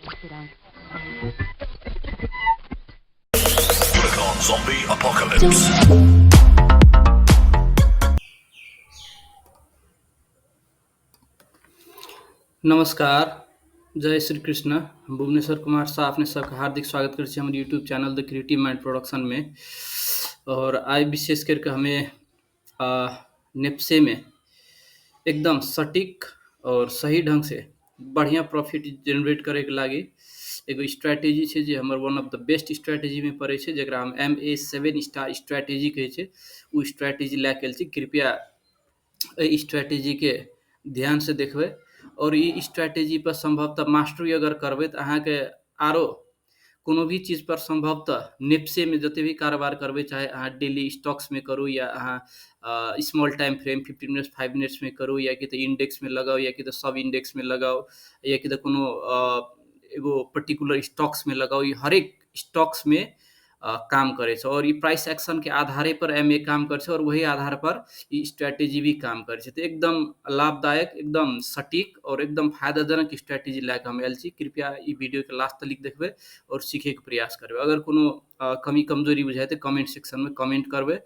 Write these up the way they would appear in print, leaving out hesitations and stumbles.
Zombie Apocalypse. नमस्कार, जय श्री कृष्ण। हम भुवनेश्वर कुमार शाह अपने सबके हार्दिक स्वागत करै छी हमर YouTube channel the creative mind production में। और आइ विशेष करके हमें नेप्से में एकदम सटीक और सही ढंग से बढ़िया प्रॉफिट जनरेट करे के लागी एगो स्ट्रेटेजी छै जे हमर one of the best strategy में पड़ै छै, जकरा हम एम ए 7 स्टार स्ट्रेटेजी कहै छै। ओ स्ट्रेटेजी लए के आयल छी। कृपया एहि स्ट्रेटेजी के ध्यान से देखबै और ई स्ट्रेटेजी पर संभवतः मास्टरी अगर करबै तऽ अहाँके आरो कोनो भी चीज पर संभवतः नेप्से में जते भी कारोबार करबै, चाहे अहाँ डेली स्टॉक्स में करू या अहाँ small time frame 15 minutes 5 minutes में करू, या कि तऽ इंडेक्स में लगाउ, या कि तऽ सब इंडेक्स में लगाउ, या कि तऽ कोनो एगो पर्टिकुलर स्टॉक्स में लगाउ, ई हरेक स्टॉक्स में काम करै छै। और ई प्राइस एक्शन के आधारे पर एम ए काम करै छै और वही आधार पर ई स्ट्रेटेजी भी काम करै छै। तऽ एकदम लाभदायक, एकदम सटीक और एकदम फायदाजनक स्ट्रेटेजी लए कऽ हम आयल छी। कृपया ई वीडियो के लास्ट तक देखबै और सीखे के प्रयास करबै। अगर कोनो कमी कमजोरी बुझाइ तऽ कमेंट सेक्शन में कमेंट करबै।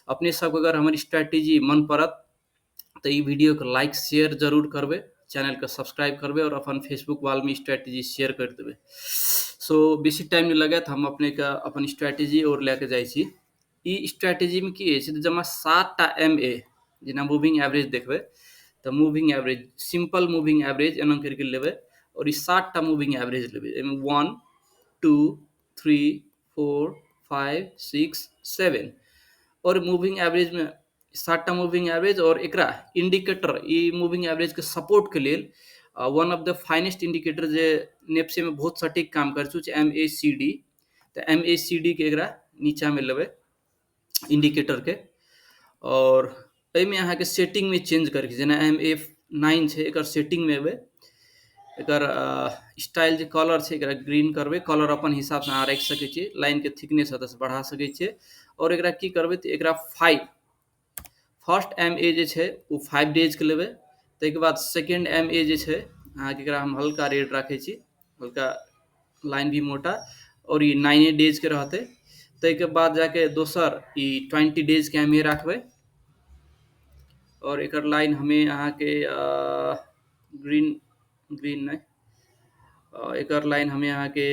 अपने सबके अगर हमर स्ट्रेटेजी मन पड़त तऽ ई वीडियो के लाइक शेयर जरूर करबै, चैनल के सब्सक्राइब करबै और अपन फेसबुक वाल में स्ट्रेटेजी शेयर कर देबै। सो बेसी टाइम नहीं लगत, हम अपने के अपन स्ट्रेटेजी और लए के जाइ छी। ई स्ट्रेटेजी में की होइ छै, जमा 7टा एम ए जेना मूविंग एवरेज देखबै तऽ moving average, simple moving average एना करके लेबै और ई 7टा मूविंग एवरेज लेबै। एहिमे 1 2 3 4 5 6 7 और मूविंग एवरेज में 7टा मूविंग एवरेज और एकरा इंडिकेटर, ई मूविंग एवरेज के सपोर्ट के लेल one of the finest indicator जे नेप्से में बहुत सटीक काम करै छै, एम ए सी डी। तऽ एम ए सी डी के एकरा नीचा में लेबै इंडिकेटर के और एहिमे अहाँके सेटिंग में चेंज करके, जेना एम ए 9 छै, एकर सेटिंग में एबै, एकर स्टाइल जे कलर छै एकरा ग्रीन करबै, कलर अपन हिसाब से अहाँ राखि सकै छियै, लाइन के थिकनेस एतऽ से बढ़ा सकै छियै। और एकरा की करबै तऽ एकरा 5 फर्स्ट एम ए जे छै ओ 5 डेज के लेबै, ताहिके बाद सेकेंड एम ए जे छै अहाँके एकरा हम हल्का रेड राखै छी, हल्का लाइन भी मोटा, और ई 9 डेज के रहतै। ताहिके बाद जाके दोसर ई 20 डेज के एम ए राखबै और एकर लाइन हमें अहाँके ग्रीन, ग्रीन नहि, एकर लाइन हमें अहाँके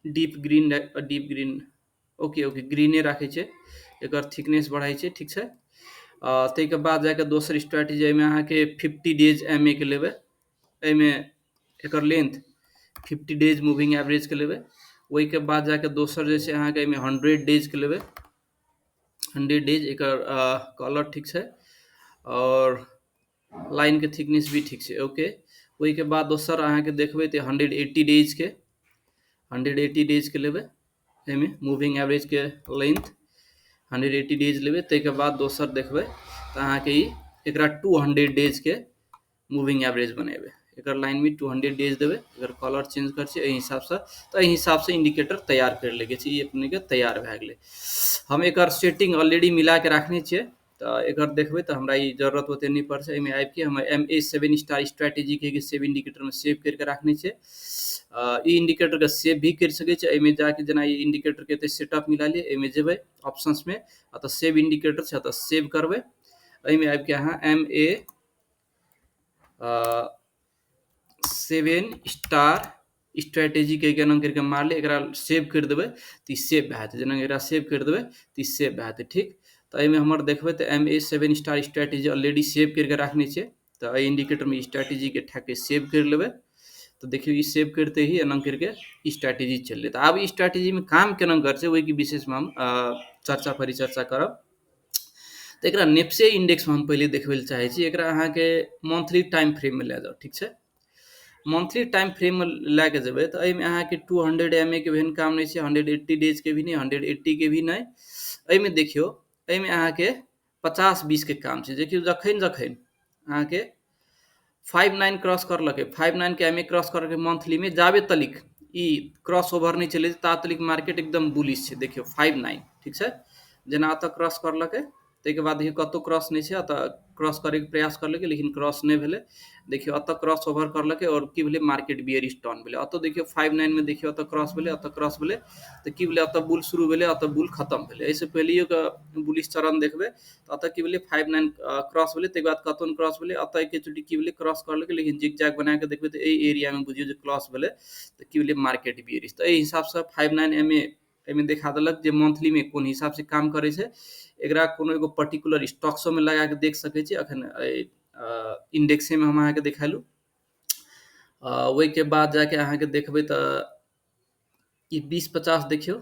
deep green, deep green, okay okay Greene राखै छै, एकर थिकनेस बढ़ाइ छै, ठीक छै। ताहिके बाद जाके दोसर स्ट्रेटेजी एहिमे अहाँके 50 डेज एम ए के लेबै, एहिमे एकर लेंथ 50 डेज मूविंग एवरेज के लेबै। ओहिके बाद जाके दोसर जे छै अहाँके एहिमे 100 डेज के लेबै, 100 डेज एकर कलर ठीक छै और लाइन के थिकनेस भी ठीक छै, ओके। ओहिके बाद दोसर अहाँके देखबै तऽ 180 डेज के, 180 डेज के लेबै, एहिमे मूविंग एवरेज के लेंथ 180 डेज लेबै। ताहिके बाद दोसर देखबै तऽ अहाँके ई एकरा 200 डेज के मूविंग एवरेज बनेबै, एकर लाइन में 200 डेज देबै, एकर कलर चेंज कर छै एहि हिसाबसँ। तऽ एहि हिसाबसँ इंडिकेटर तैयार करि लैके छै। ई अपनेके तैयार भए गेलै। हम एकर सेटिंग ऑलरेडी मिलाके राखने छियै तऽ एकर देखबै तऽ हमरा ई जरूरत ओते नहि पड़ै छै। एहिमे आबिके हम एम ए 7 स्टार स्ट्रेटेजी के सेव इंडिकेटर में सेव करके राखने छियै। ई इंडिकेटर के सेव भी करि सकै छियै। एहिमे जाके जेना ई इंडिकेटर के एते सेटअप मिला लियै, एहिमे जेबै ऑप्शंस में, अतः सेव इंडिकेटर छै, अतः सेव करबै। एहिमे आबिके अहाँ एम ए 7 स्टार स्ट्रेटेजी के एना करके मारले, एकरा सेव करि देबै तऽ ई सेव भए जेतै। जेना एकरा सेव करि देबै तऽ ई सेव भए जेतै, ठीक। तऽ एहिमे हमर देखबै तऽ M A 7 star strategy already save करके राखने छियै, तऽ एहि इंडिकेटर में स्ट्रेटेजी के ठेक के सेव करि लेबै। तऽ देखियौ ई सेव करते ही एना करके स्ट्रेटेजी चललै। तऽ आब ई स्ट्रेटेजी में काम केना करै छै ओहिके विशेषमे हम चर्चा परिचर्चा करब। तऽ एकरा नेप्से इंडेक्स में हम पहिले देखबै लए चाहै छी। एकरा अहाँके मंथली टाइम फ्रेम में लए जाउ, ठीक छै। मंथली टाइम फ्रेम में लए के जेबै तऽ एहिमे अहाँके 200 एम ए के भी काम नहि छै, 180 डेज के भी नहि, 180 के भी नहि। एहिमे देखियौ एहिमे अहाँके 50-20 के काम छै। देखियौ जखन जखन अहाँके 5.9 क्रॉस करलकै, 5.9 के एम ए क्रॉस करलकै मंथली में, जाबे तलिक ई क्रॉस ओवर नहि चलै ता तलिक मार्केट एकदम बुलिश छै। देखियौ 5.9, ठीक छै, जेना एतऽ क्रॉस करलकै ताहिके बाद देखियौ कतहु क्रॉस नहि छै, एतऽ क्रॉस करैके प्रयास करलकै लेकिन क्रॉस नहि भेलै। देखियौ एतऽ क्रॉस ओवर करलकै आओर की भेलै, मार्केट बियरिश टर्न भेलै। एतऽ देखियौ 5.9 मे देखियौ एतऽ क्रॉस भेलै, एतऽ क्रॉस भेलै, तऽ की भेलै, एतऽ बुल शुरू भेलै, एतऽ बुल खतम भेलै। एहिसँ पहिलैयोके बुलिश चरण देखबै तऽ एतऽ की भेलै, 5.9 क्रॉस भेलै, ताहिके बाद कतौ क्रॉस भेलै, एतऽ एकचोटि की भेलै, क्रॉस करलकै, लेकिन जिग-जैग बना कऽ देखबै तऽ एहि एरियामे बुझियौ जे क्रॉस भेलै, तऽ की भेलै, मार्केट बियरिश। तऽ एहि हिसाबसँ 5.9 एम ए एहिमे देखा देलक जे मंथलीमे कोन हिसाबसँ काम करै छै। एकरा कोनो एगो पर्टिकुलर स्टॉक्सोमे लगा कऽ देख सकै छी। अखन एहि इंडेक्सेमे हम अहाँके देखेलहुँ। ओहिके बाद जाके अहाँके देखबै तऽ ई 20.50 देखियौ,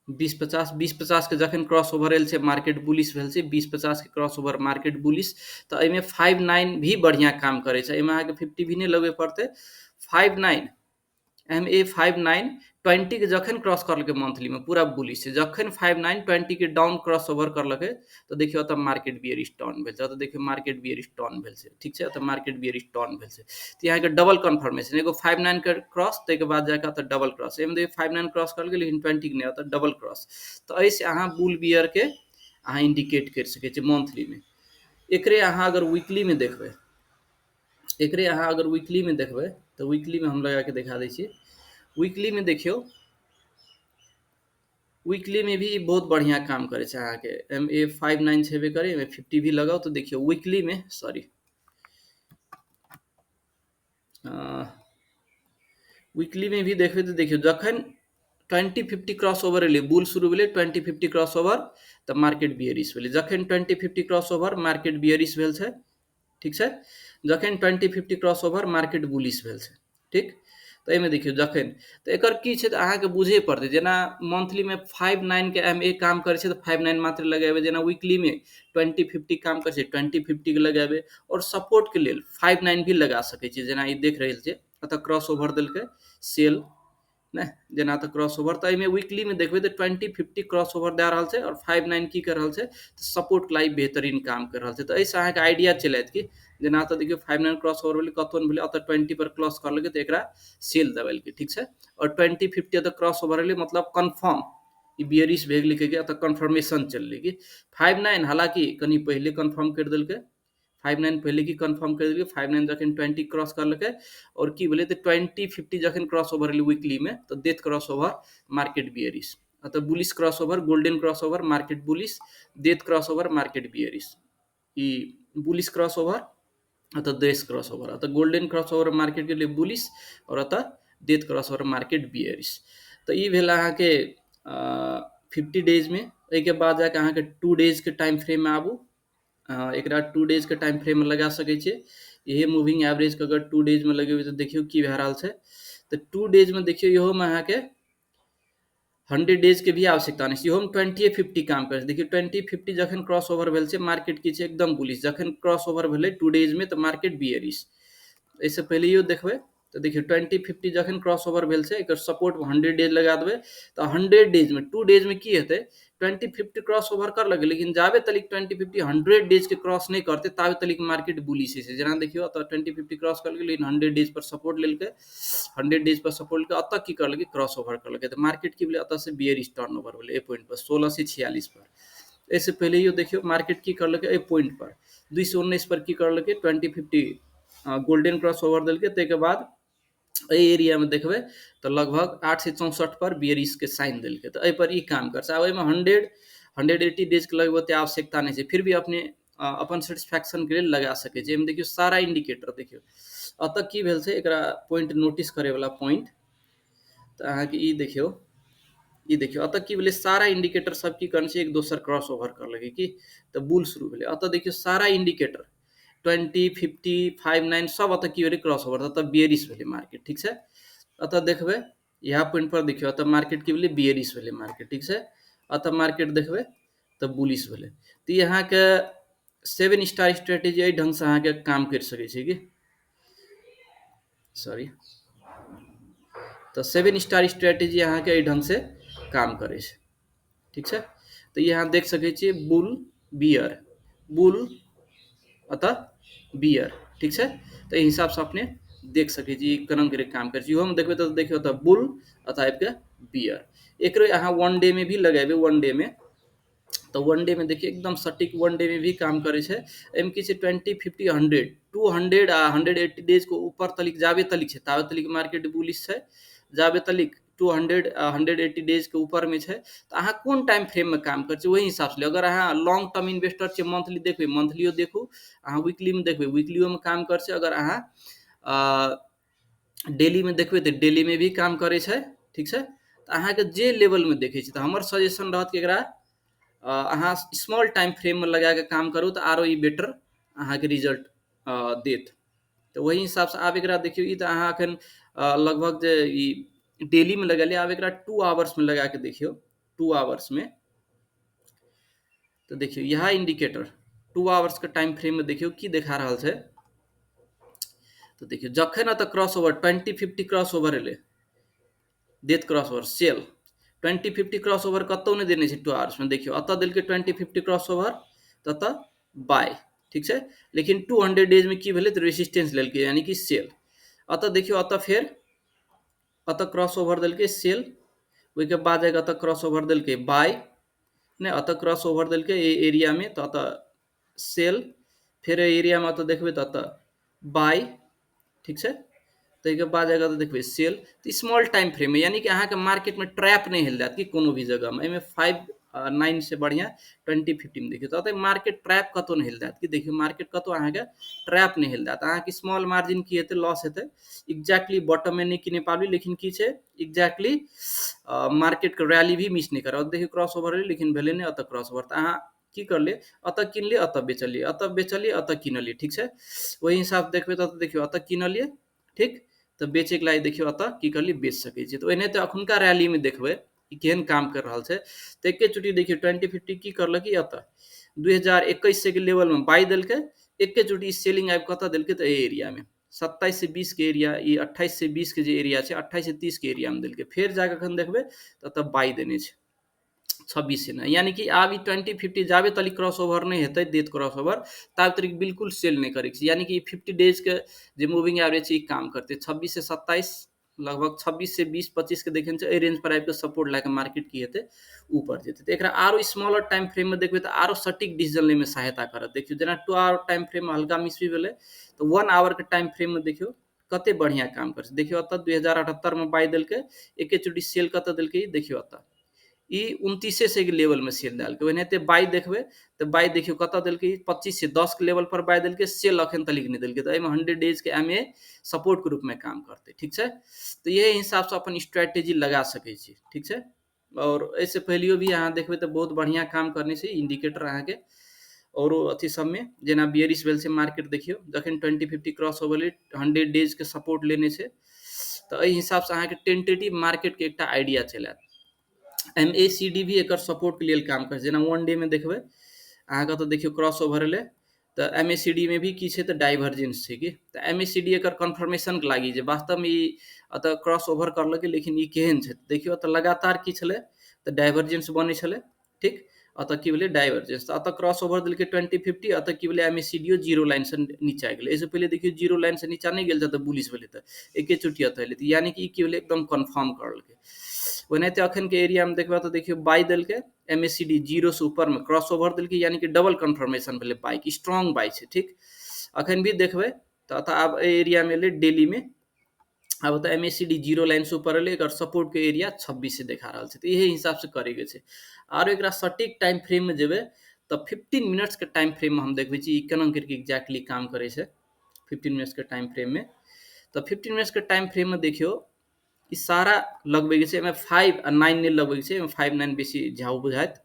20.50 के जखन क्रॉस ओवर आयल छै मार्केट बुलिश भेल छै, 20.50 के क्रॉस ओवर मार्केट बुलिश। तऽ एहिमे 5.9 भी बढ़िआँ काम करै छै, एहिमे अहाँके 50 भी नहि लगबे पड़तै। 5.9 एम ए 5.9 20 के जखन क्रॉस करलकै मंथली में पूरा बुलिश छै। जखन 5.9 20 के डाउन क्रॉस ओवर करलकै तऽ देखियौ ओतऽ मार्केट बियरिश टर्न भेल छै, ओतऽ देखियौ मार्केट बियरिश टर्न भेल छै, ठीक छै, ओतऽ मार्केट बियरिश टर्न भेल छै। तऽ अहाँके डबल कन्फर्मेशन, एगो 5.9 के क्रॉस, ताहिके बाद जाकऽ ओतऽ डबल क्रॉस। एहिमे देखियौ 5.9 क्रॉस करलकै लेकिन 20 के नहि, ओतऽ डबल क्रॉस। तऽ एहिसँ अहाँ बुल बियर के अहाँ इंडिकेट करि सकै छी मंथलीमे। एकरे अहाँ अगर वीकलीमे देखबै, एकरे अहाँ अगर वीकलीमे देखबै तऽ वीकलीमे हम लगाके देखा दै छी। वीकली में देखियौ, वीकली में भी बहुत बढ़िया काम करे छै अहाँके। एम ए 5.9 छेबे करे, एहिमे 50 भी लगाउ तऽ देखियौ वीकली में, सॉरी वीकली में भी देखबै तऽ देखियौ जखन 20.50 क्रॉस ओवर एलै, बुल शुरू भेलै 20.50 क्रॉस ओवर, तऽ मार्केट बियरिश भेलै। जखन 20.50 क्रॉस ओवर मार्केट बियरिश भेल छै, ठीक छै, जखन 20.50 क्रॉस ओवर मार्केट बुलिश भेल छै, ठीक। तऽ एहिमे देखियौ जखन तऽ एकर की छै तऽ अहाँके बुझे पड़तै। जेना मंथलीमे 5.9 के एम ए काम करै छै तऽ 5.9 मात्र लगेबै, जेना वीकलीमे 20.50 काम करै छै 20.50 के लगेबै, आओर सपोर्टके लेल 5.9 भी लगा सकै छी। जेना ई देख रहल छै एतऽ क्रॉस ओवर देलकै सेल नहि, जेना तऽ क्रॉस ओवर, तऽ एहिमे वीकलीमे देखबै तऽ 20.50 क्रॉस ओवर दए रहल छै आओर 5.9 की कर रहल छै तऽ सपोर्ट लाइफ बेहतरीन काम कर रहल छै। तऽ एहिसँ अहाँके आइडिया चलि आयत कि जेना तऽ देखियौ 5.9 क्रॉस ओवर भेलै, कतौ नहि भेलै, ओतऽ 20 पर क्रॉस करलकै तऽ एकरा सेल दबेलकै, ठीक छै। आओर 20.50 एतऽ क्रॉस ओवर भेलै मतलब कन्फर्म ई बियरिश भए गेलै, कि एतऽ कन्फर्मेशन चललै कि 5.9, हालाँकि कनि पहिले कन्फर्म करि देलकै, 5.9 पहिले की कन्फर्म करि देलकै, 5.9 जखन 20 क्रॉस करलकै आओर की भेलै तऽ 20.50 जखन क्रॉस ओवर भेलै वीकलीमे तऽ death cross over market bearish, अतः bullish cross over golden cross over market bullish, death cross over market bearish. ई बुलिश क्रॉस ओवर अतः डेथ क्रॉस ओवर, अतः गोल्डन क्रॉस ओवर मार्केट के लिए बुलिश और अतः death cross over market bearish. तऽ ई भेल अहाँके 50 डेजमे। एहिके बाद जाके अहाँके 2 डेजके टाइम फ्रेममे आबू, एकरा 2 डेजके टाइम फ्रेममे लगा सकै छियै। इहे मूविंग एवरेजके अगर 2 डेजमे लगेबै तऽ देखियौ की भए रहल छै। तऽ 2 डेजमे देखियौ इहोमे अहाँके 100 डेजके भी आवश्यकता नहि छै, इहोमे 20.50 काम करै छै। देखियौ 20.50 जखन क्रॉस ओवर भेल छै मार्केट की छै एकदम बुलिश, जखन क्रॉस ओवर भेलै 2 डेजमे तऽ मार्केट बियरिश। एहिसँ पहिलैयो देखबै तऽ देखियौ 20.50 जखन क्रॉस ओवर भेल छै, एकर सपोर्ट 100 डेज लगा देबै तऽ 100 डेजमे 2 डेजमे की हेतै, 20.50 क्रॉस ओवर करलकै लेकिन जाबे तलिक 20.50 100 डेजके क्रॉस नहि करतै ताबे तलिक मार्केट बुलिश छै। जेना देखियौ एतऽ 20.50 क्रॉस करलकै लेकिन 100 डेज पर सपोर्ट लेलकै, 100 डेज पर सपोर्ट लेलकै, एतऽ की करलकै क्रॉस ओवर करलकै तऽ मार्केट की भेलै एतऽ से बियरिश टर्न ओवर भेलै एहि पॉइंट पर 1646 पर। एहिसँ पहिलैयो देखियौ मार्केट की करलकै एहि पॉइंट पर 219 पर की करलकै 20.50 गोल्डन क्रॉस ओवर देलकै। ताहिके बाद एहि एरियामे देखबै तऽ लगभग 864 पर बियरिश के साइन देलकै। तऽ एहि पर ई काम करै छै। आब एहिमे 180 डेजके लगबै ओते आवश्यकता नहि छै, फिर भी अपने अपन सेटिस्फैक्शनके लेल लगा सकै छी। एहिमे देखियौ सारा इंडिकेटर देखियौ एतऽ की भेल छै, एकरा पॉइंट नोटिस करैवला पॉइंट तऽ अहाँके ई देखियौ, ई देखियौ एतऽ की भेलै सारा इंडिकेटर सब की करने छै एक दोसर क्रॉस ओवर करलकै की तऽ बुल शुरू भेलै। एतऽ देखियौ सारा इंडिकेटर 20, 50, 5, 9 सब एतऽ की भेलै क्रॉस ओवर, एतऽ बियरिश भेलै मार्केट, ठीक छै। एतऽ देखबै इएह पॉइंट पर देखियौ एतऽ मार्केट की भेलै बियरिश भेलै मार्केट, ठीक छै। एतऽ मार्केट देखबै तऽ बुलिश भेलै। तऽ ई अहाँके 7 स्टार स्ट्रेटेजी एहि ढङ्गसँ अहाँके काम करि सकै छै कि सॉरी, तऽ 7 स्टार स्ट्रेटेजी अहाँके एहि ढङ्गसँ काम करै छै, ठीक छै। तऽ ई अहाँ देख सकै छियै बुल बियर, बुल अतः बियर, ठीक छै। तऽ एहि हिसाबसँ अपने देख सकै छी केना करि काम करै छै। इहोमे देखबै तऽ देखियौ तऽ बुल अतः आबिके बियर। एकरो अहाँ 1 डे में भी लगेबै, 1 डे में तऽ वन डे में देखियौ एकदम सटीक वन डे में भी काम करै छै। एहिमे की छै 20, 50, 100, 200 आ 180 डेज के ऊपर तलिक जाबे तलिक छै ताबे तलिक मार्केट बुलिश छै, जाबे तलिक 200 आ 180 डेज के ऊपर में छै। तऽ अहाँ कोन टाइम फ्रेम में काम करै छियै ओहि हिसाबसँ लिअ। अगर अहाँ लॉन्ग टर्म इन्वेस्टर छियै, मंथली देखबै मंथलियो देखू, अहाँ वीकली में देखबै वीकलियो में काम करै छै। अगर अहाँ डेली में देखबै तऽ डेली में भी काम करै छै, ठीक छै। तऽ अहाँके जे लेवलमे देखै छी तऽ हमर सजेशन रहत कि एकरा अहाँ स्मॉल टाइम फ्रेममे लगाके काम करू तऽ आरो ई बेटर अहाँके रिजल्ट देत। तऽ ओहि हिसाबसँ आब एकरा देखियौ, ई तऽ अहाँ एखन लगभग जे ई डेलीमे लगेलियै, आब एकरा 2 आवर्समे लगाके देखियौ, 2 आवर्समे तऽ देखियौ इएह इंडिकेटर 2 आवर्सके टाइम फ्रेममे देखियौ की देखा रहल छै। तऽ देखियौ जखन एतऽ क्रॉस ओवर 20-50 क्रॉस ओवर एलै, देत cross over sale, 20-50 cross over कतौ नहि देने छै 2 आवर्समे। देखियौ एतऽ देलकै 20-50 क्रॉस ओवर तऽ एतऽ बाय, ठीक छै। लेकिन 200 डेजमे की भेलै तऽ रेसिस्टेंस लेलकै यानी कि सेल। एतऽ देखियौ एतऽ फेर एतऽ क्रॉस ओवर देलकै सेल, ओहिके बाद जाकऽ एतऽ क्रॉस ओवर देलकै बाय, नहि एतऽ क्रॉस ओवर देलकै एहि एरियामे तऽ एतऽ सेल, फेर एहि एरियामे एतऽ देखबै तऽ एतऽ बाय, ठीक छै। ताहिके बाद जाकऽ एतऽ देखबै सेल। तऽ स्मॉल टाइम फ्रेममे यानी कि अहाँके मार्केटमे ट्रैप नहि हेल जायत कि कोनो भी जगहमे। एहिमे 5 9 से बढ़िआँ 20-50 मे देखियौ तऽ ओतऽ मार्केट ट्रैप कतौ नहि हेल जायत कि देखियौ मार्केट कतौ अहाँके ट्रैप नहि हेल जायत। अहाँके स्मॉल मार्जिन की हेतै, लॉस हेतै, एक्जैक्टली बॉटममे नहि किने पाबी, लेकिन की छै एक्जैक्टली मार्केटके रैली भी मिस नहि करब। देखियौ क्रॉस ओवर भेलै लेकिन भेलै नहि ओतऽ क्रॉस ओवर, तऽ अहाँ की करलियै ओतऽ किनलियै ओतऽ बेचलियै, ओतऽ बेचलियै ओतऽ किनलियै, ठीक छै। ओहि हिसाब देखबै तऽ देखियौ ओतऽ किनलियै, ठीक, तऽ बेचैके लागि देखियौ ओतऽ की करलियै बेच सकै छियै। तऽ ओनाहिते एखुनका रैलीमे देखबै कि केहन काम कर रहल छै। तऽ एके चोटी देखियौ 20-50 की करलकै, एतऽ 2021 के लेवलमे बाइ देलकै, एके चोटी सेलिंग आबि कतऽ देलकै तऽ एहि एरियामे 27 से 20 के एरिया, ई 28 से 20 के जे एरिया छै 28 से 30 के एरियामे देलकै। फेर जाकऽ एखन देखबै तऽ एतऽ बाइ देने छै 26 से ने, यानी कि आब ई 20-50 जाबे तलिक क्रॉस ओवर नहि हेतै देत क्रॉस ओवर ताबे तलिक बिल्कुल सेल नहि करैके छै। यानी कि 50 डेजके जे मूविंग एवरेज छै ई काम करतै। 26 से 27 लगभग 26 से 20 25 के देखने छै, एहि रेंज पर आबि कऽ सपोर्ट लए कऽ मार्केट की हेतै ऊपर जेतै। तऽ एकरा आरो स्मॉलर टाइम फ्रेममे देखबै तऽ आरो सटीक डिसीजन लैमे सहायता करत। देखियौ जेना 2 आवर टाइम फ्रेममे हल्का मिस भी भेलै तऽ 1 आवरके टाइम फ्रेममे देखियौ कते बढ़िआँ काम करै छै। देखियौ एतऽ 2078 मे बाइ देलकै, एके चोटी सेल कतऽ देलकै देखियौ एतऽ ई 29 से के लेवलमे सेल देलकै। ओनाहिते बाइ देखबै तऽ बाइ देखियौ कतऽ देलकै, 25 से 10 के लेवल पर बाइ देलकै, सेल अखन तलिक नहि देलकै। तऽ एहिमे 100 डेजके एम ए सपोर्टके रूपमे काम करतै, ठीक छै। तऽ इएह हिसाबसँ अपन स्ट्रेटेजी लगा सकै छी, ठीक छै। आओर एहिसँ पहिलियो भी अहाँ देखबै तऽ बहुत बढ़िआँ काम करने छै इंडिकेटर अहाँके औरो अथी सबमे। जेना बियरिश भेल छै मार्केट, देखियौ जखन 20-50 क्रॉस हो गेलै 100 डेजके सपोर्ट लेने छै, तऽ एहि हिसाबसँ अहाँके टेंटेटिव मार्केटके एकटा आइडिया चलि आयत। MACD भी एकर सपोर्टके लेल काम करै छै। जेना 1 डे मे देखबै अहाँके तऽ देखियौ क्रॉस ओवर एलै तऽ MACD मे भी की छै तऽ डाइवर्जेंस छै कि, तऽ MACD एकर कन्फर्मेशनके लागि जे वास्तवमे ई एतऽ क्रॉस ओवर करलकै लेकिन ई केहन छै। देखियौ एतऽ लगातार की छलै तऽ डाइवर्जेंस बनै छलै, ठीक, एतऽ की भेलै डाइवर्जेंस, तऽ एतऽ क्रॉस ओवर देलकै 20-50, एतऽ की भेलै MACD 0 लाइनसँ नीचा गेलै। एहिसँ पहिले देखियौ 0 लाइनसँ नीचा नहि गेल तऽ बुलिश भेलै तऽ एके चोटी एतऽ एलै, यानी कि ई की भेलै एकदम कन्फर्म करलकै। ओनाहिते अखनके एरियामे देखबै तऽ देखियौ बाइ देलकै, MACD 0 से ऊपरमे क्रॉस ओवर देलकै, यानी कि डबल कन्फर्मेशन भेलै बाइक, स्ट्रॉन्ग बाइ छै, ठीक। अखन भी देखबै तऽ एतऽ आब एहि एरियामे एलै डेलीमे, आब ओतऽ MACD 0 लाइनसँ ऊपर एलै, एकर सपोर्टके एरिया 26 से देखा रहल छै। तऽ इहे हिसाबसँ करैके छै। आरो एकरा सटीक टाइम फ्रेममे जेबै तऽ 15 मिनट्सके टाइम फ्रेममे हम देखबै छी ई केना करिके एक्जैक्टली काम करै छै 15 मिनट्सके टाइम फ्रेममे। तऽ 15 मिनट्सके टाइम फ्रेममे देखियौ ई सारा लगबैके छै, एहिमे 5 आ 9 नहि लगबैके छै, एहिमे 5 9 बेसी झाउ बुझायत।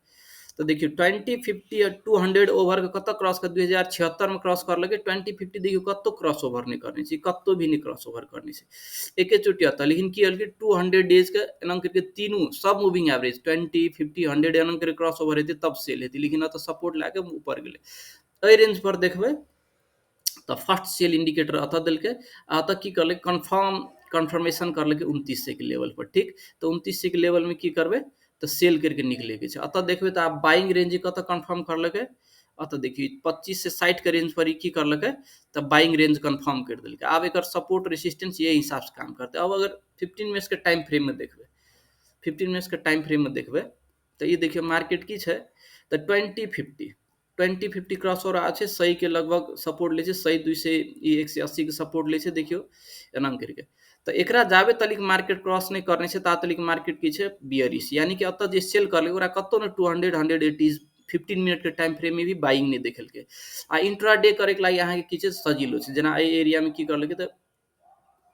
तऽ देखियौ 20-50 आ 200 ओवरके कतऽ क्रॉस कर 2076 मे क्रॉस करलकै, 20-50 देखियौ कतौ क्रॉस ओवर नहि करने छै, कतौ भी नहि क्रॉस ओवर करने छै, एके चोटी एतऽ। लेकिन की होलकै 200 डेजके एना करिके तीनू सब मूविंग एवरेज 20, 50, 100 एना करिके क्रॉस ओवर हेतै तब सेल हेतै, लेकिन एतऽ सपोर्ट लए कऽ ऊपर गेलै। एहि रेंज पर देखबै तऽ फर्स्ट सेल इंडिकेटर एतऽ देलकै, आ एतऽ की करलकै कन्फर्मेशन करलकै 29 के लेवल पर, ठीक। तऽ 29 के लेवलमे की करबै तऽ सेल करके निकलैके छै। एतऽ देखबै तऽ आब बाइंग रेंज कतऽ कन्फर्म करलकै, एतऽ देखियौ 25 से 60 के रेंज पर ई की करलकै तऽ बाइंग रेंज कन्फर्म करि देलकै। आब एकर सपोर्ट रेसिस्टेंस यही हिसाबसँ काम करतै। अब अगर 15 मिनट्सके टाइम फ्रेममे देखबै, 15 मिनट्सके टाइम फ्रेममे देखबै तऽ ई देखियौ मार्केट की छै तऽ 2050 क्रॉस ओवर आ छै, 100 के लगभग सपोर्ट लै छै, 102 से ई 180 के सपोर्ट लै छै। देखियौ एना करिके तऽ एकरा जाबे तलिक मार्केट क्रॉस नहि करने छै ता तलिक मार्केट की छै बियरिश, यानी कि एतऽ जे सेल करलकै ओकरा कतौ ने 200 180 15 मिनट के टाइम फ्रेम में भी बाइंग नहि देखेलकै। आ इंट्राडे करे के लागि अहाँके की छै सजिलो छै, जेना एहि एरिया में की करलकै तऽ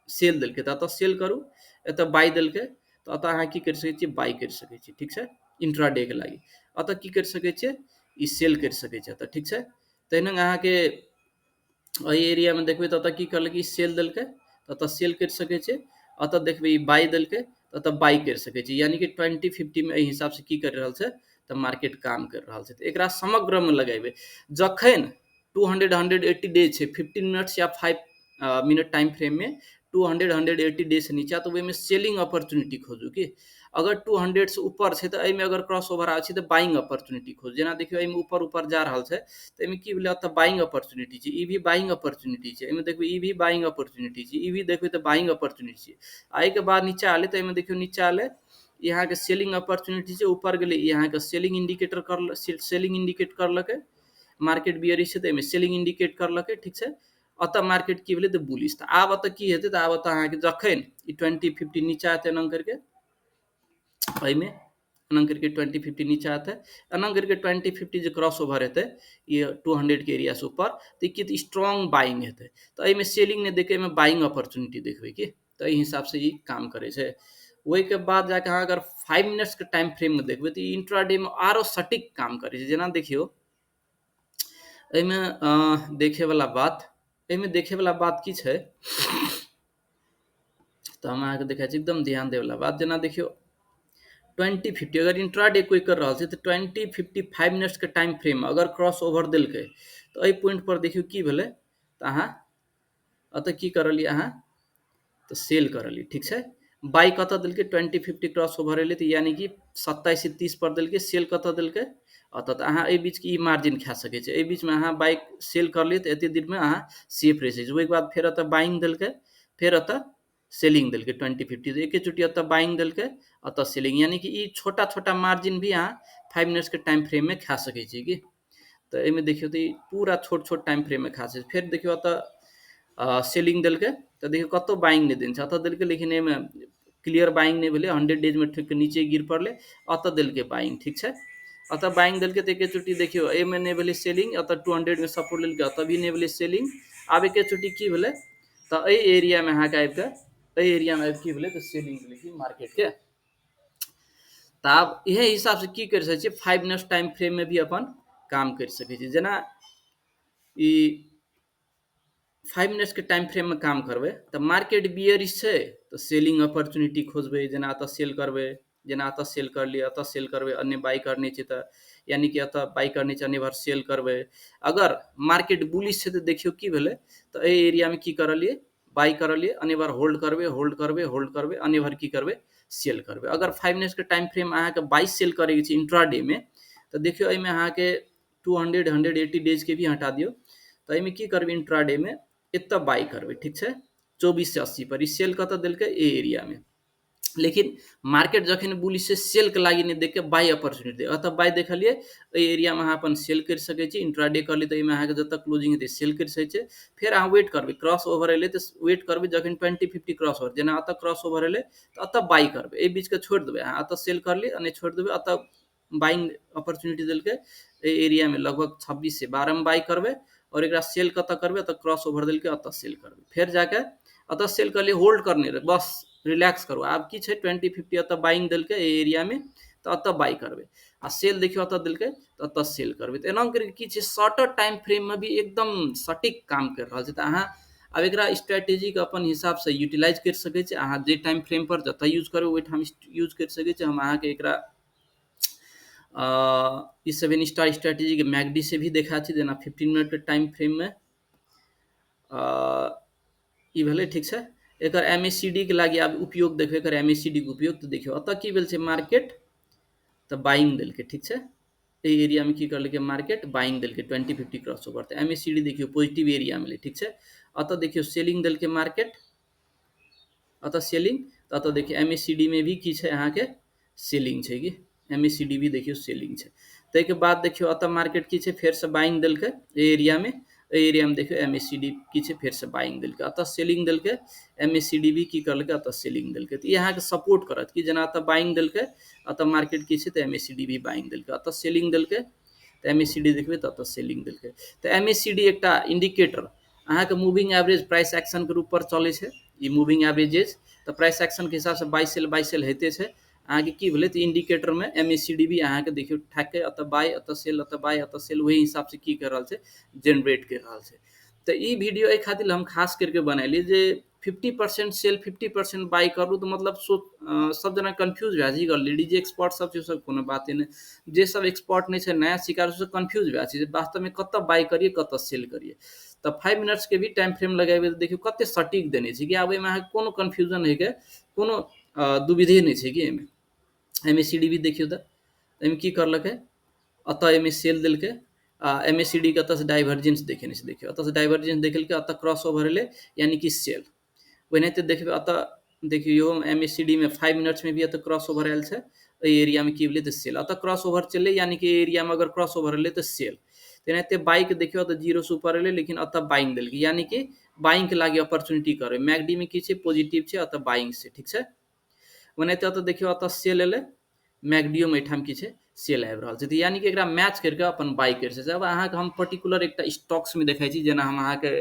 सेल देलकै तऽ एतऽ सेल करू, एतऽ बाई देलकै तऽ एतऽ अहाँ की करि सकै छियै बाई करि सकै छियै, ठीक छै। इंट्राडे के लागि एतऽ की करि सकै छियै ई सेल करि सकै छियै एतऽ, ठीक छै। तहिना अहाँके एहि एरिया में देखबै तऽ एतऽ की करलकै ई सेल देलकै तऽ एतऽ सेल करि सकै छियै, एतऽ देखबै ई बाई देलकै तऽ एतऽ बाई करि सकै छियै, यानी कि 2050 में एहि हिसाब से की करि रहल छै तऽ मार्केट काम करि रहल छै। तऽ एकरा समग्रमे लगेबै जखन 200 180 डेज छै 15 मिनट्स या 5 मिनट टाइम फ्रेम में 200 180 डेज से नीचा तऽ ओहिमे सेलिंग अपॉर्चुनिटी खोजू कि अगर 200 से ऊपर छै तऽ एहिमे अगर क्रॉस ओवर आबै छै तऽ बाइंग अपॉर्चुनिटी खोजू। जेना देखियौ एहिमे ऊपर ऊपर जा रहल छै तऽ एहिमे की भेलै एतऽ बाइंग अपॉर्चुनिटी छै, ई भी बाइंग अपॉर्चुनिटी छै, एहिमे देखबै ई भी बाइंग अपॉर्चुनिटी छै, ई भी देखबै तऽ बाइंग अपॉर्चुनिटी छै। आ एहिके बाद नीचा एलै तऽ एहिमे देखियौ नीचा एलै ई अहाँके सेलिंग अपॉर्चुनिटी छै, ऊपर गेलै ई अहाँके सेलिंग इंडिकेटर कर सेलिंग इंडिकेट करलकै, मार्केट बियरिश छै तऽ एहिमे सेलिंग इंडिकेट करलकै, ठीक छै। अतऽ मार्केट की भेलै तऽ बुलिश। तऽ आब एतऽ की हेतै तऽ आब एतऽ अहाँके जखन ई 2050 नीचा एतै एना करिके एहिमे एना करिके 2050 नीचा एतै एना करिके 2050 जे क्रॉस ओवर हेतै ई 200 के एरिया से ऊपर तऽ की स्ट्रॉन्ग बाइंग हेतै। तऽ एहिमे सेलिंग नहि देखै, एहिमे बाइंग अपॉर्चुनिटी देखबै की, तऽ एहि हिसाब से ई काम करै छै। ओहिके बाद जाके अहाँ अगर 5 मिनट्स के टाइम फ्रेम में देखबै तऽ ई इंट्राडे में आरो सटीक काम करै छै। जेना देखियौ एहिमे देखेवला बात, एहिमे देखेवला बात की छै तऽ हम अहाँके देखै छी एकदम ध्यान देवला बात। जेना देखियौ 2050 अगर इंट्राडे कोइ कर रहल छै तऽ 2055 मिनट्स के टाइम फ्रेम में अगर क्रॉस ओवर देलकै तऽ एहि पॉइंट पर देखियौ की भेलै तऽ अहाँ एतऽ की करलियै अहाँ तऽ सेल करलियै, ठीक छै। बाई कतऽ देलकै 2050 क्रॉस ओवर एलै तऽ यानी कि 2730 पर देलकै, सेल कतऽ देलकै एतऽ। तऽ अहाँ एहि बीचके ई मार्जिन खा सकै छी, एहि बीचमे अहाँ बाइक सेल करलियै तऽ एते दिनमे अहाँ सेफ रहि सकै छी। ओहिके बाद फेर एतऽ बाइंग देलकै, फेर एतऽ सेलिंग देलकै 2050, तऽ एकेचोटि एतऽ बाइंग देलकै एतऽ सेलिंग, यानी कि ई छोटा छोटा मार्जिन भी अहाँ 5 मिनट्स के टाइम फ्रेम में खा सकै छी कि। तऽ एहिमे देखियौ तऽ ई पूरा छोट छोट टाइम फ्रेम में खा सकै छी। फेर देखियौ एतऽ सेलिंग देलकै तऽ देखियौ कतौ बाइंग नहि देने छै, एतऽ देलकै लेकिन एहिमे क्लियर बाइंग नहि भेलै, 100 डेज में ठोकि कऽ नीचे गिर पड़लै, एतऽ देलकै बाइंग, ठीक छै। एतऽ बाइंग देलकै तऽ एकेचोटि देखियौ एहिमे नहि भेलै सेलिंग, एतऽ 200 में सपोर्ट लेलकै एतऽ भी नहि भेलै सेलिंग। आब एकेचोटि की भेलै तऽ एहि एरियामे अहाँके आबि कऽ एहि एरियामे आबि की भेलै तऽ सेलिंग भेलै कि मार्केटके। तऽ आब इएह हिसाबसँ की करि सकै छियै 5 मिनट्स टाइम फ्रेममे भी अपन काम करि सकै छियै। जेना ई 5 मिनट्स के टाइम फ्रेम में काम करबै तऽ मार्केट बियरिश छै तऽ सेलिंग अपॉर्चुनिटी खोजबै, जेना एतऽ सेल करबै, जेना एतऽ सेल करलियै एतऽ सेल करबै, अन्य बाई करने छै तऽ यानी कि एतऽ बाई करने छै अन्य बार सेल करबै। अगर मार्केट बुलिश छै तऽ देखियौ की भेलै तऽ एहि एरियामे की करलियै बाई करलियै, अन्य बार होल्ड करबै होल्ड करबै होल्ड करबै, अन्य बार की करबै सेल करबै। अगर 5 मिनट्स के टाइम फ्रेम अहाँके बाई सेल करैके छै इंट्राडे में तऽ देखियौ एहिमे अहाँके 200 180 डेज के भी हटा दियौ तऽ एहिमे की करबै इंट्राडे में एतऽ बाई करबै, ठीक छै। 2480 पर ई सेल कतऽ देलकै ए एरिया में, लेकिन मार्केट जखन बुलिश छै सेल के लागि नहि देख के बाई अपॉर्चुनिटी दे, एतऽ बाई देखलियै एहि एरिया में अहाँ अपन सेल करि सकै छी। इंट्राडे करलियै तऽ एहिमे अहाँके जतऽ क्लोजिंग हेतै सेल करि सकै छी। फेर अहाँ वेट करबै क्रॉस ओवर एलै तऽ वेट करबै जखन 2050 क्रॉस ओवर, जेना एतऽ क्रॉस ओवर एलै तऽ एतऽ बाई करबै, एहि बीचके छोड़ि देबै अहाँ, एतऽ सेल करलियै आ नहि छोड़ि देबै, एतऽ बाइंग अपॉर्चुनिटी देलकै एहि एरिया में लगभग 2612 में बाई करबै और एकरा सेल कतऽ करबै एतऽ क्रॉस ओवर देलकै एतऽ सेल करबै, फेर जाके एतऽ सेल करलियै होल्ड करने रहै बस रिलैक्स करू। आब की छै 2050 एतऽ बाइंग देलकै एहि एरिया में तऽ एतऽ बाई करबै आ सेल देखियौ एतऽ देलकै तऽ एतऽ सेल करबै। तऽ एना करिके की छै शॉर्टर टाइम फ्रेम में भी एकदम सटीक काम करि रहल छै। तऽ अहाँ आब एकरा स्ट्रेटेजीके अपन हिसाबसँ यूटिलाइज करि सकै छी, अहाँ जे टाइम फ्रेम पर जतऽ यूज करबै ओहिठाम यूज करि सकै छी। हम अहाँके एकरा ई 7 स्टार स्ट्रेटेजी के मैगडी से भी देखा छी, जेना 15 मिनट के टाइम फ्रेम में ई भेलै, ठीक छै। एकर MACD के लागि आब उपयोग देखबै, एकर MACD के उपयोग तऽ देखियौ एतऽ की भेल छै मार्केट तऽ बाइंग देलकै, ठीक छै। एहि एरिया में की करलकै मार्केट बाइंग देलकै 2050 क्रॉस ओवर, तऽ MACD देखियौ पॉजिटिव एरिया में ठीक छै। एतऽ देखियौ सेलिंग देलकै मार्केट, एतऽ सेलिंग, तऽ एतऽ देखियौ MACD में भी की छै अहाँके सेलिंग छै कि MACD भी देखियौ सेलिंग छै। ताहिके बाद देखियौ एतऽ मार्केट की छै, फेरसँ बाइंग देलकै एहि एरियामे। एहि एरियामे देखियौ MACD की छै, फेरसँ बाइंग देलकै। एतऽ सेलिंग देलकै, MACD भी की करलकै, एतऽ सेलिंग देलकै। तऽ ई अहाँके सपोर्ट करत कि जेना एतऽ बाइंग देलकै, एतऽ मार्केट की छै तऽ MACD भी बाइंग देलकै। एतऽ सेलिंग देलकै तऽ MACD देखबै तऽ एतऽ सेलिंग देलकै। तऽ MACD एकटा इंडिकेटर अहाँके मूविंग एवरेज प्राइस एक्शनके रूप पर चलै छै। ई मूविंग एवरेजेज तऽ प्राइस एक्शनके हिसाबसँ बाई सेल होइते छै। अहाँके की भेलै तऽ इंडिकेटरमे MACD भी अहाँके देखियौ ठाके एतऽ बाय एतऽ सेल एतऽ बाय एतऽ सेल ओहि हिसाबसँ की कर रहल छै, जेनरेट कर रहल छै। तऽ ई वीडियो एहि खातिर हम खास करके बनेली जे 50% सेल 50% बाय करू तऽ मतलब सब जना कन्फ्यूज भए जाइ। ऑलरेडी जे एक्सपर्ट सब छै सब कोनो बाते नहि, जे सब एक्सपर्ट नहि छै नया शिकार सब कन्फ्यूज भए छै जे वास्तवमे कतऽ बाय करियै कतऽ सेल करियै। तऽ 5 मिनट्स के भी टाइम फ्रेम लगेबै तऽ देखियौ कते सटीक देने छै कि आब एहिमे अहाँके कोनो कन्फ्यूजन होइके कोनो दुविधे नहि छै कि एहिमे। MACD भी देखियौ तऽ एहिमे की करलकै, एतऽ एहिमे सेल देलकै आ MACD के एतऽसँ डाइवर्जेंस देखेने छै। देखियौ एतऽसँ डाइवर्जेंस देखेलकै, एतऽ क्रॉस ओवर एलै यानी कि सेल। ओनाहिते देखबै एतऽ देखियौ इहो MACD में 5 मिनट्स में भी एतऽ क्रॉस ओवर आयल छै। एहि एरियामे की भेलै तऽ सेल। एतऽ क्रॉस ओवर चललै यानी कि एहि एरियामे अगर क्रॉस ओवर एलै तऽ सेल। तेनाहिते बाइक देखियौ तऽ 0 से ऊपर एलै लेकिन एतऽ बाइंग देलकै यानी कि बाइंग के लागि अपॉर्चुनिटी करै। MACD में की छै, पॉजिटिव छै, एतऽ बाइंग छै, ठीक छै। ओनाहिते एतऽ देखियौ एतऽ सेल एलै, MACD मे एहिठाम की छै, सेल आबि रहल छै। तऽ यानी कि एकरा मैच करिके अपन बाई करि सकै छै। आब अहाँके हम पर्टिकुलर एकटा स्टॉक्समे देखै छी, जेना हम अहाँके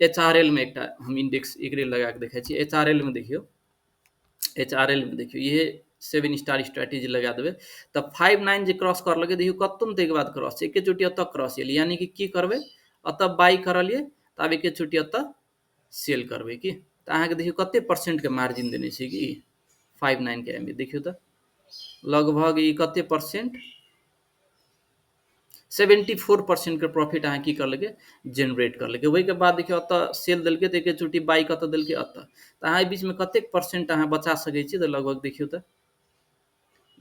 HRL मे एकटा हम इंडेक्स एकरे लगा कऽ देखै छी। HRL मे देखियौ, HRL मे देखियौ इहे 7 स्टार स्ट्रेटेजी लगा देबै तऽ 5.9 जे क्रॉस करलकै देखियौ कतौ ने ताहिके बाद क्रॉस छै, एके चोटी एतऽ क्रॉस एलै यानी कि की करबै, एतऽ बाई करलियै तऽ आब एके चोटी एतऽ सेल करबै की। तऽ अहाँके देखियौ कते परसेंटके मार्जिन देने छै कि 5.9 के एम देखियौ तऽ लगभग ई कते परसेंट, 74% के प्रॉफिट अहाँ की करलकै, जेनरेट करलकै। ओहिके बाद देखियौ एतऽ सेल देलकै तऽ एके चोटी बाई कतऽ देलकै, एतऽ। तऽ अहाँ एहि बीचमे कतेक परसेंट अहाँ बचा सकै छी, तऽ लगभग देखियौ तऽ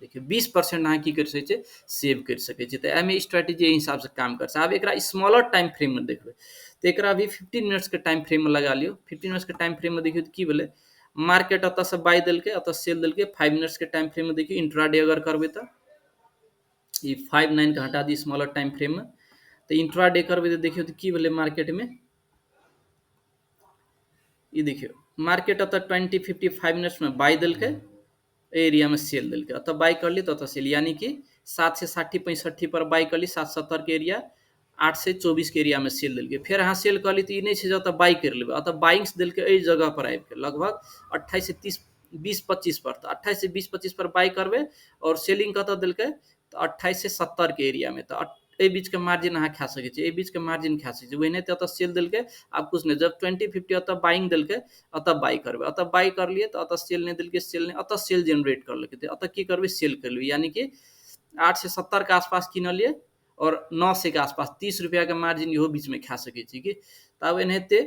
देखियौ 20% अहाँ की करि सकै छियै, सेव करि सकै छियै। तऽ एहिमे स्ट्रेटेजी एहि हिसाबसँ काम करै छै। आब एकरा स्मॉलर टाइम फ्रेममे देखबै तऽ एकरा भी 15 मिनट्सके टाइम फ्रेममे लगा लियौ। 15 मिनट्सके टाइम फ्रेममे देखियौ तऽ की भेलै, मार्केट एतऽसँ बाई देलकै, एतऽ सेल देलकै। 5 मिनट्सके टाइम फ्रेममे देखियौ इंट्राडे अगर करबै तऽ ई 5.9 के हटा दी स्मॉलर टाइम फ्रेममे, तऽ इंट्राडे करबै तऽ देखियौ तऽ की भेलै मार्केटमे। ई देखियौ मार्केट एतऽ 20:55 मिनट्समे बाई देलकै, एहि एरियामे सेल देलकै। एतऽ बाई करली तऽ एतऽ सेल, यानी कि 760-65 पर बाई करली, 770 के एरिया, 824 के एरियामे सेल देलकै। फेर अहाँ सेल करली तऽ ई नहि छै जे एतऽ बाई करि लेबै, एतऽ बाइंग्स देलकै एहि जगह पर आबिके लगभग 2830 20-25 पर, तऽ 2820-25 पर बाई करबै और सेलिंग कतऽ देलकै तऽ 2870 के एरियामे। तऽ एहि बीचके मार्जिन अहाँ खा सकै छी, एहि बीचके मार्जिन खा सकै छी। ओहिनाहिते एतऽ सेल देलकै, आब किछु नहि, जब 20:50 एतऽ बाइंग देलकै एतऽ बाई करबै, एतऽ बाई करलियै तऽ एतऽ सेल नहि देलकै, सेल नहि, एतऽ सेल जेनरेट करलकै तऽ एतऽ की करबै, सेल कर लेबै। यानी कि 870 के आसपास किनलियै और 900 के आसपास 30 रुपैआके मार्जिन इहो बीचमे खा सकै छी कि। तऽ आब एनाहिते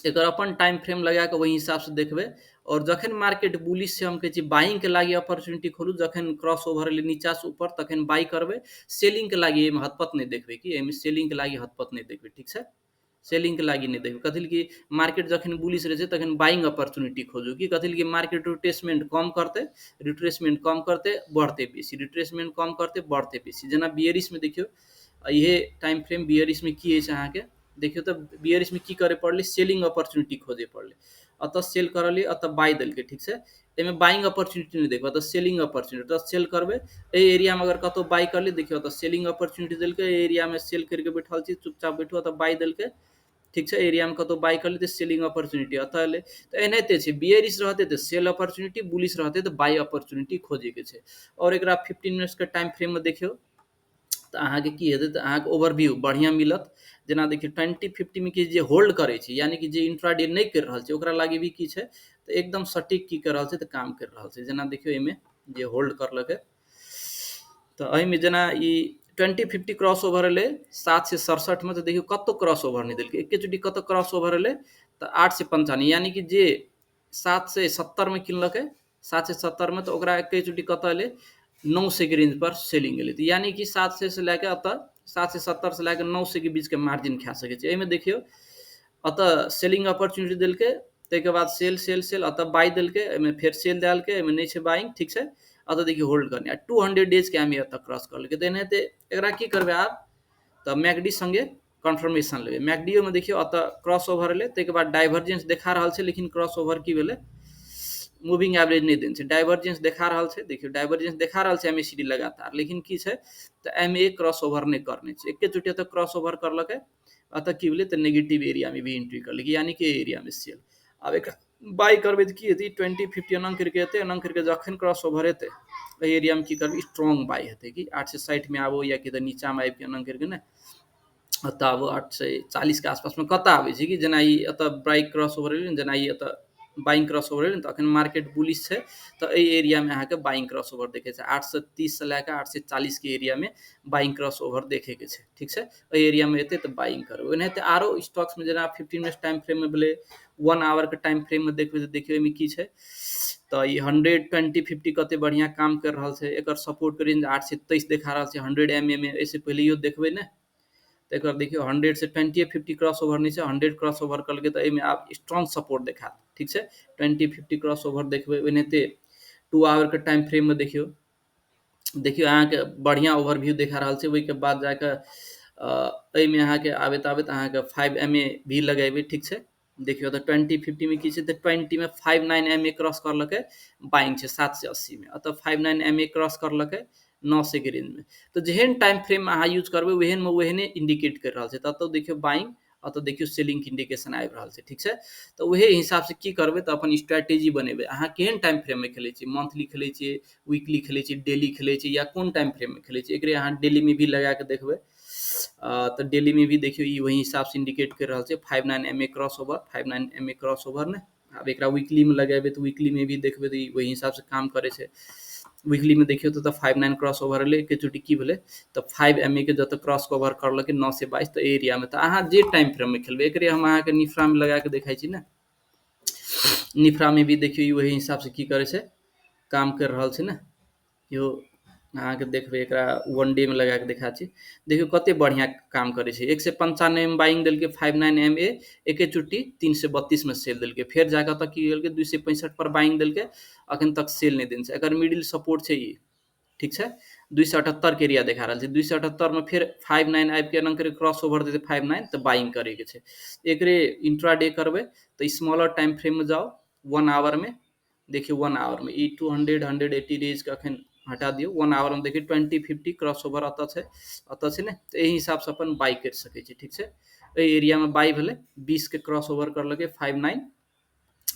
एकर अपन टाइम फ्रेम लगा कऽ ओहि हिसाबसँ देखबै। और जखन मार्केट बुलिश छै, हम कहै छी बाइंगके लागि अपॉर्चुनिटी खोलू, जखन क्रॉस ओवर एलै नीचासँ ऊपर तखन बाई करबै। सेलिंगके लागि एहिमे हतपत नहि देखबै कि, एहिमे सेलिंगके लागि हतपत नहि देखबै, ठीक छै। सेलिंगके लागि नहि देखबै, कथी कि मार्केट जखन बुलिश रहै छै तखन बाइंग अपॉर्चुनिटी खोजू कि, कथी कि मार्केट रिट्रेसमेंट कम करतै, रिट्रेसमेंट कम करतै बढ़तै बेसी, रिट्रेसमेंट कम करतै बढ़तै बेसी। जेना बियरिशमे देखियौ इहे टाइम फ्रेम बियरिशमे की होइ छै अहाँके, देखियौ तऽ बियरिशमे की करै पड़लै, सेलिंग अपॉर्चुनिटी खोजै पड़लै। एतऽ सेल करलियै, एतऽ बाई देलकै, ठीक छै। एहिमे बाइंग अपॉर्चुनिटी नहि देखबै, एतऽ सेलिंग अपॉर्चुनिटी, एतऽ सेल करबै। एहि एरियामे अगर कतौ बाई करलियै, देखियौ एतऽ सेलिंग अपॉर्चुनिटी देलकै, एहि एरियामे सेल करिके बैठल छी, चुपचाप बैठू, एतऽ बाई देलकै, ठीक छै। एरियामे कतौ बाई करलियै तऽ सेलिंग अपॉर्चुनिटी एतऽ एलै। तऽ एनाहिते छै, बियरिश रहतै तऽ सेल अपॉर्चुनिटी, बुलिश रहतै तऽ बाई अपॉर्चुनिटी खोजैके छै। और एकरा 15 मिनट्सके टाइम फ्रेममे देखियौ तऽ अहाँके की हेतै, तऽ अहाँके ओवरव्यू बढ़िआँ मिलत। जेना देखियौ 20:50 मे कि जे होल्ड करै छै, यानी कि जे इंट्राडे नहि करि रहल छै ओकरा लागि भी की छै तऽ एकदम सटीक की कर रहल छै तऽ काम करि रहल छै। जेना देखियौ एहिमे जे होल्ड करलकै तऽ एहिमे जेना ई 20:50 क्रॉस ओवर एलै 767 मे, तऽ देखियौ कतौ क्रॉस ओवर नहि देलकै, एके चोटी कतौ क्रॉस ओवर एलै तऽ 895, यानी कि जे 770 मे किनलकै, 770 मे, तऽ ओकरा एके चोटी कतऽ एलै 900 के रेंज पर सेलिंग एलै। तऽ यानी कि 700 से लए कऽ एतऽ 770 से लए कऽ 900 के बीचके मार्जिन खा सकै छै। एहिमे देखियौ एतऽ सेलिंग अपॉर्चुनिटी देलकै, ताहिके बाद सेल सेल सेल, एतऽ बाई देलकै, एहिमे फेर सेल देलकै, एहिमे नहि छै बाइंग, ठीक छै। एतऽ देखियौ होल्ड करने आ 200 डेजके एम ए एतऽ क्रॉस करलकै। तऽ एनाहिते एकरा की करबै आब तऽ मैकडी संगे कन्फर्मेशन लेबै। मैकडीओमे देखियौ एतऽ क्रॉस ओवर एलै, ताहिके बाद डाइवर्जेंस देखा रहल छै, लेकिन क्रॉस ओवर की भेलै, मूविंग एवरेज नहि देने छै, डाइवर्जेंस देखा रहल छै। देखियौ डाइवर्जेंस देखा रहल छै एमएसीडी लगातार, लेकिन की छै तऽ एम ए क्रॉस ओवर नहि करने छै। एके चोटी एतऽ क्रॉस ओवर करलकै, एतऽ की भेलै तऽ नेगेटिव एरियामे भी एंट्री करलकै, यानी कि एरियामे सेल। आब एकरा बाई करबै तऽ की हेतै, 2050 एना करिके एतै, एना करिके जखन क्रॉस ओवर हेतै एहि एरियामे की करबै, स्ट्रॉन्ग बाई हेतै कि 860 मे आबो या कि तऽ नीचाँमे आबिके एना करिके ने एतऽ आबो 840 के आसपासमे कतऽ आबै छै कि जेना ई एतऽ बाई क्रॉस ओवर एलै, जेना ई एतऽ बाइंग क्रॉस ओवर एलै, तऽ अखन मार्केट बुलिश छै तऽ एहि एरियामे अहाँके बाइंग क्रॉस ओवर देखै छै। 830 से लए कऽ 840 के एरियामे बाइंग क्रॉस ओवर देखैके छै, ठीक छै। एहि एरियामे एतै तऽ बाइंग करबै। ओनाहिते आरो स्टॉक्समे जेना 15 मिनट टाइम फ्रेममे भेलै, 1 आवरके टाइम फ्रेममे देखबै तऽ देखियौ एहिमे की छै तऽ ई 120-50 कते बढ़िआँ काम करि रहल छै। एकर सपोर्टके रेंज 823 देखा रहल छै 100 एम ए मे। एहिसँ पहिलैयो देखबै ने तऽ एकर देखियौ 100 से 20-50 क्रॉस ओवर नहि छै, 100 क्रॉस ओवर करलकै तऽ एहिमे आब स्ट्रॉन्ग सपोर्ट देखायत, ठीक छै। 20-50 क्रॉस ओवर देखबै। ओनाहिते 2 आवरके टाइम फ्रेममे देखियौ, देखियौ अहाँके बढ़िआँ ओवरव्यू देखा रहल छै। ओहिके बाद जाकऽ एहिमे अहाँके आबैत आबैत अहाँके 5 एम ए भी लगेबै, ठीक छै। देखियौ तऽ 20-50 मे की छै तऽ 20 मे 59 एम ए क्रॉस करलकै, बाइंग छै 780 मे। अतऽ 59 एम ए क्रॉस करलकै 900 के रेंजमे। तऽ जेहन टाइम फ्रेम अहाँ यूज करबै ओहनमे ओहने इंडिकेट करि रहल छै। तऽ एतऽ देखियौ बाइंग, एतऽ देखियौ सेलिंगके इंडिकेशन आबि रहल छै, ठीक छै। तऽ ओहे हिसाबसँ की करबै तऽ अपन स्ट्रेटेजी बनेबै। अहाँ केहन टाइम फ्रेममे खेलै छियै, मंथली खेलै छियै, वीकली खेलै छियै, डेली खेलै छियै या कोन टाइम फ्रेममे खेलै छियै, एकरे अहाँ डेलीमे भी लगाके देखबै। तऽ डेलीमे भी देखियौ ई वही हिसाबसँ इंडिकेट करि रहल छै 59 M A cross over, 59 M A cross over ने। आब एकरा वीकलीमे लगेबै तऽ वीकलीमे भी देखबै तऽ ई वही हिसाबसँ काम करै छै। वीकलीमे देखियौ तऽ 59 क्रॉस ओवर एलै, एके चोटी की भेलै तऽ 5 एम ए के जतऽ क्रॉस ओवर करलकै 922 तऽ एरियामे। तऽ अहाँ जे टाइम फ्रेममे खेलबै, एकरे हम अहाँके निफ्रामे लगाके देखाइ छी ने। निफ्रामे भी देखियौ ई वही हिसाबसँ की करै छै, काम करि रहल छै ने। इहो अहाँके देखबै, एकरा 1 डे मे लगाके देखा छी, देखियौ कते बढ़िआँ काम करै छै। 195 मे बाइंग देलकै 59 एम ए, एके चुट्टी 332 मे सेल देलकै। फेर जाकऽ तऽ की केलकै 265 पर बाइंग देलकै, अखन तक सेल नहि देने छै। एकर मिडिल सपोर्ट छै ई, ठीक छै। 278 के एरिया देखा रहल छै। 278 मे फेर 59 आबि के एना करि क्रॉस ओवर देतै 59 तऽ बाइंग करैके छै। एकरे इंट्राडे करबै तऽ स्मॉलर टाइम फ्रेममे जाउ, 1 आवरमे देखियौ, 1 आवरमे ई 200 180 डेजके अखन हटा दियौ। 1 आवरमे देखियौ 20-50 क्रॉस ओवर एतऽ छै, एतऽ छै ने। तऽ एहि हिसाबसँ अपन बाई करि सकै छी, ठीक छै। एहि एरियामे बाई भेलै, 20 के क्रॉस ओवर करलकै, 59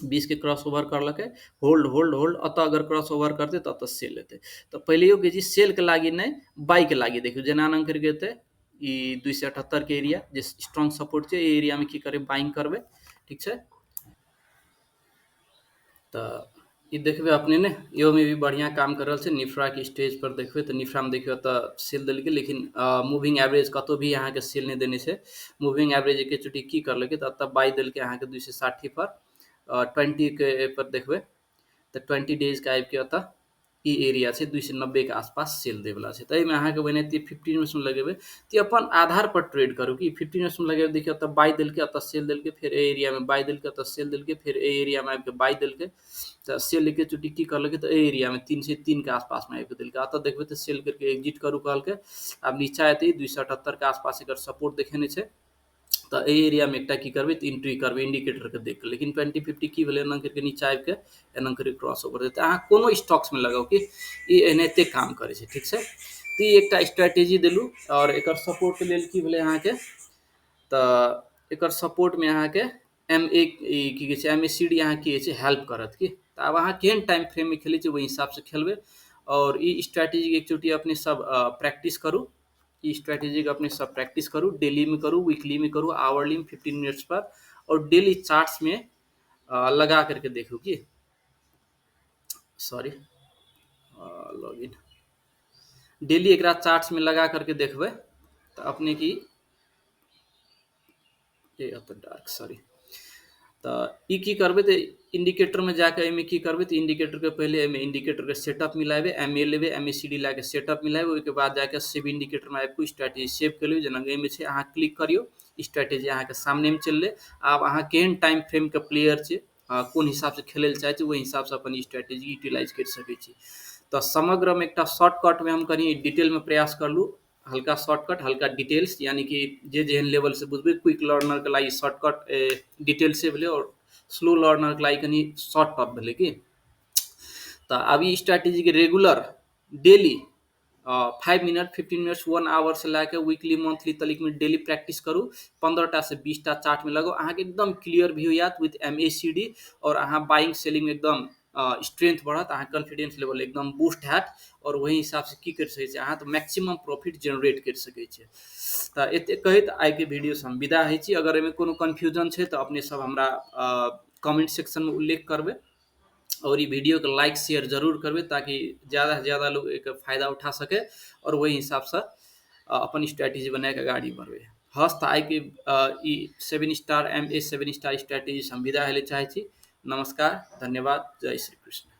20 के क्रॉस ओवर करलकै, होल्ड होल्ड होल्ड। एतऽ अगर क्रॉस ओवर करतै तऽ एतऽ सेल एतै। तऽ पहिलैयो के जी सेलके लागि नहि, बाईके लागि देखियौ जेना एना करिके एतै ई 278 के एरिया जे स्ट्रॉन्ग सपोर्ट छै, एहि एरियामे की करबै, बाइंग करबै, ठीक छै। तऽ ई देखबै अपने ने, इहोमे भी बढ़िआँ काम कर रहल छै। निफ्राके स्टेज पर देखबै तऽ निफ्रामे देखियौ एतऽ सेल देलकै, लेकिन मूविंग एवरेज कतौ भी अहाँके सेल नहि देने छै। मूविंग एवरेज एके चोटी की करलकै तऽ एतऽ बाई देलकै अहाँके 260 पर, 20 के पर देखबै तऽ 20 डेजके आबिके एतऽ ई एरिया छै 290 के आसपास सेल दैवला छै। तऽ एहिमे अहाँके ओनाहिते 15 मिनट्समे लगेबै तऽ अपन आधार पर ट्रेड करू कि 15 मिनट्समे लगेबै। देखियौ एतऽ बाई देलकै, एतऽ सेल देलकै, फेर एहि एरियामे बाई देलकै, एतऽ सेल देलकै, फेर एहि एरियामे आबिके बाई देलकै, तऽ सेल एके चोटी की करलकै तऽ एहि एरियामे 303 के आसपासमे आबिके देलकै। एतऽ देखबै तऽ सेल करके एग्जिट करू कहलकै। आब नीचा एतै 278 के आसपास एकर सपोर्ट देखेने छै, तऽ एहि एरियामे एकटा की करबै तऽ एंट्री करबै इंडिकेटरके देख कऽ। लेकिन 20-50 की भेलै, एना करिके नीचा आबिके एना करिके क्रॉस ओवर देतै। अहाँ कोनो स्टॉक्समे लगाउ कि ई एनाहिते काम करै छै, ठीक छै। तऽ ई एकटा स्ट्रेटेजी देलहुँ। आओर एकर सपोर्टके लेल की भेलै अहाँके, तऽ एकर सपोर्टमे अहाँके एम ए की कहै छै, एम ए सी डी अहाँके की होइ छै, हेल्प करत कि। तऽ आब अहाँ केहन टाइम फ्रेममे खेलै छियै ओहि हिसाबसँ खेलबै। आओर ई स्ट्रेटेजी एक चोटी अपने सब प्रैक्टिस करू, ई स्ट्रेटेजी अपने सब प्रैक्टिस करू, डेलीमे करू, वीकलीमे करू, आवरलीमे 15 मिनट्स पर, और डेली चार्ट्स में लगा करके देखू कि सॉरी लॉगिन डेली एकरा चार्ट्स में लगा करके देखबै तऽ अपने की ए एतऽ डार्क सॉरी। तऽ ई की करबै तऽ इंडिकेटरमे जाके एहिमे की करबै तऽ इंडिकेटरके पहिले एहिमे इंडिकेटरके सेटअप मिलाबै, एम ए लेबै, एम ए सी डी लए कऽ सेटअप मिलाबै, ओहिके बाद जाके सेव इंडिकेटरमे आबि कऽ स्ट्रेटेजी सेव कऽ लियौ। जेना एहिमे छै, अहाँ क्लिक करियौ, स्ट्रेटेजी अहाँके सामनेमे चलि आब अहाँ केहन टाइम फ्रेमके प्लेयर छियै, कोन हिसाबसँ खेलै लए चाहै छी, ओहि हिसाबसँ अपन स्ट्रेटेजी यूटिलाइज करि सकै छी। तऽ समग्रमे एकटा शॉर्टकटमे हम कनि डिटेलमे प्रयास करलहुँ, हल्का शॉर्टकट हल्का डिटेल्स, यानी कि जे जेहन लेवलसँ बुझबै। क्विक लर्नरके लागि शॉर्टकट डिटेल्से भेलै आओर स्लो लर्नरके लागि कनि शॉर्ट टॉप भेलै की। तऽ आब ई स्ट्रैटेजीके regular daily 5 minute 15 minutes 1 आवर्ससँ लए कऽ वीकली मंथली तलिकमे डेली प्रैक्टिस करू। 15टा से 20टा चार्टमे लगाउ, अहाँके एकदम क्लियर व्यू आयत विथ MACD, आओर अहाँ बाइंग सेलिंगमे एकदम स्ट्रेंथ बढ़त, अहाँ कॉन्फिडेंस लेवल एकदम बूस्ट हैत आओर ओहि हिसाबसँ की करि सकै छी अहाँ, तऽ मैक्सिमम प्रॉफिट जनरेट करि सकै छी। तऽ एतेक कहैत आइके वीडियोसँ हम विदा होइ छी। अगर एहिमे कोनो कन्फ्यूजन छै तऽ अपने सब हमरा कमेंट सेक्शनमे उल्लेख करबै और ई वीडियो के लाइक शेयर जरूर करबै ताकि ज़्यादा से ज़्यादा लोग एकर फायदा उठा सके और वही हिसाबसँ अपन स्ट्रैटेजी बनाके अगाडि बढ़बै। हस, तऽ आइके ई 7 स्टार MA 7 star strategy हम विदा होइ लए चाहै छी। नमस्कार, धन्यवाद, जय श्री कृष्ण।